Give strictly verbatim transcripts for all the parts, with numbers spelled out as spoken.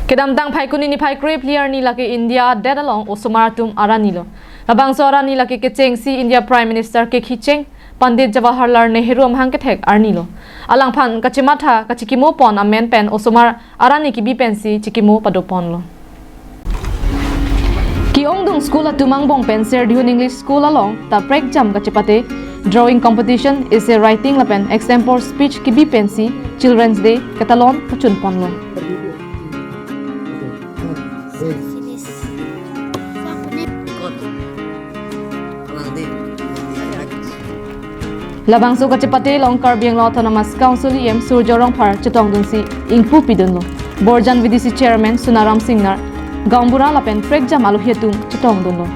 Kedamtang Phaikuni niphai krephli arni lake India adet along osomar atum arni lo. Labangso arni lake kechengsi India Prime Minister kekhicheng Pandit Jawaharlal Nehru amahang kethek arni lo. Alangphan kachematha kachikimo pon amen pen osomar arni kebi pensi chikimo padopon lo. Ki-ongdung school atum angbong pen Serdihun English School along ta prekjam kachepate drawing competition, essay writing lapen extempore speech kebi pensi Children's Day ketalon kachun ponlo. Labangso kachepate along Karbi Anglong Autonomous Council E M Surjya Rongphar chetongdunsi ingpu pidunlo. Borjan V D C Chairman Sunaram Singnar gaonbura lapen prekjam alohi atum chetongdunlo.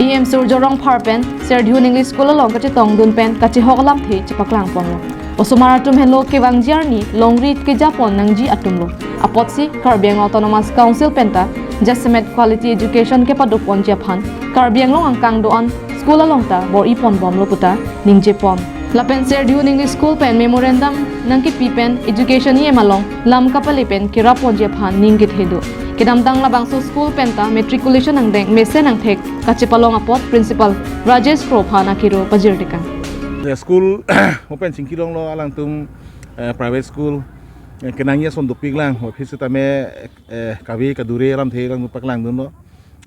E M Surjya Rongphar pen Serdihun English School along kachetongdun pen kachehok alamthe chepaklang ponlo. Osomar atum henlo kevangji arni longri kejapon nangji atum lo. Apotsi Karbi Anglong Autonomous Council penta jasemet quality education kepadoponji aphan Karbi Anglong angkang do-an school along ta bor-i ponbomlo puta ningjepon. Lapen Serdihun English School pen memorandum nangkepi pen education E M along lam kapale pen keraponji aphan ning kethe do. Kedamtang labangso school penta matriculation angdeng mesen angthek kachepalong apot Principal Rajesh Kro aphan akiro pajir tekang. Ya, school mo pen chingki longlo alangtum, eh, private school, eh, kenangji ason dopiklang, office tame, eh, kave kadure alamthe lang paklangdunlo.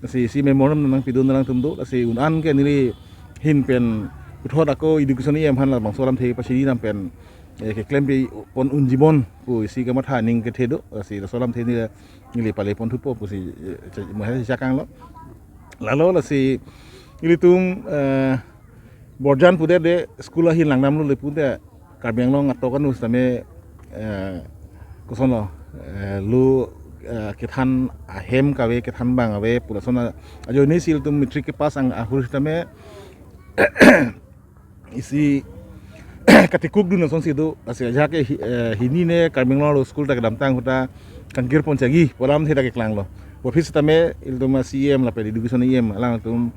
Lasi isi memorandum nangpidun alangtum do, lasi un-an ke neli ahin pen puthot ako education E M aphan labangso alamthe pachini nam pen, eh, keklem pipon unji bon pu isi kamatha ning kethe do, lasi laso alamthe neli, neli pale pon thupo pusi, eh, che-, mo hai chakanglo. Lalo lasi ilitum, eh, Borjan pudet de school ahin langdamlo le pudet Karbi Anglong atok anu sitame, eh, kosonlo, eh, lo, eh, kethan ahem kave, kethan bang ave pu lason ajoinesi ilitum matric kepass ang ahur sitame isi katikukdun asonsi do, lasi ajahak ke hi-, eh, hini ne Karbi Anglong arlo school ta kedamtang ahut ta kangkir pon chagi pu alamthe ta keklanglo. Office tame ilitum a-C E M lapen education E M alangtum,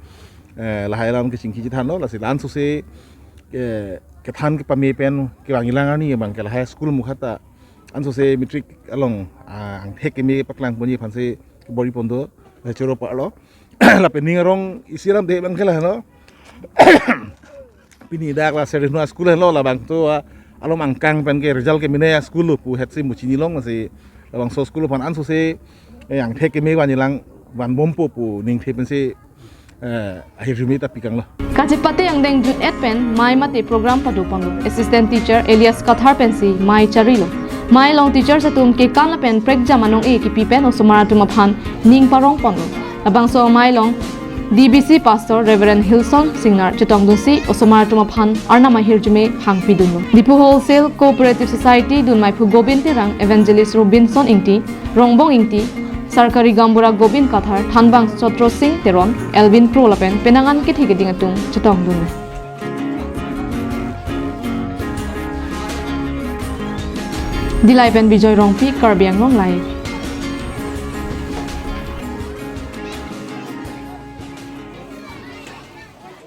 eh, lahai alam kechingki chethanlo, lasi la-an sose, eh, kethan kepame pen kevangjilang arni abang ke lahai school mukha ta ansose matric along, ah, angthek keme paklang ponji aphansi bor-i pon do, eh, choro parlo. Lapen ning arong isi alamthe abang ke lahelo. Pini dak la Serdihun school helo, labangso, ah, alom angkang pen ke result kemene a-school lo pu hetsi muchini long, lasi labangso school aphan ansose, eh, angthek keme vanjilang vanbompo pu ningthe pensi, eh, ahirjume ta pikanglo. Kachepate angdeng jut-et pen mei mate program padoponlo. Assistant teacher Elias Kathar pensi mei charilo. Mei along teachers atum kekan lapen prekjam anong-e kipi pen osomar atum aphan ning parong ponlo. Labangso amei along D B C Pastor Reverend Hilson Singnar chetongdunsi osomar atum aphan Arnam ahirjume hangpidunlo. Diphu Wholesale Cooperative Society dunmeiphu Gobin Terang, Evangelist Robinson Ingti, Rongbong Ingti, Sarkari gaonbura Gobin Kathar, thanbang Chotro Sing Teron, Elvin Kro lapen penang an kethe keding atum chetongdunlo. Dillai pen Bijoy Rongpi, Karbi Anglong Live.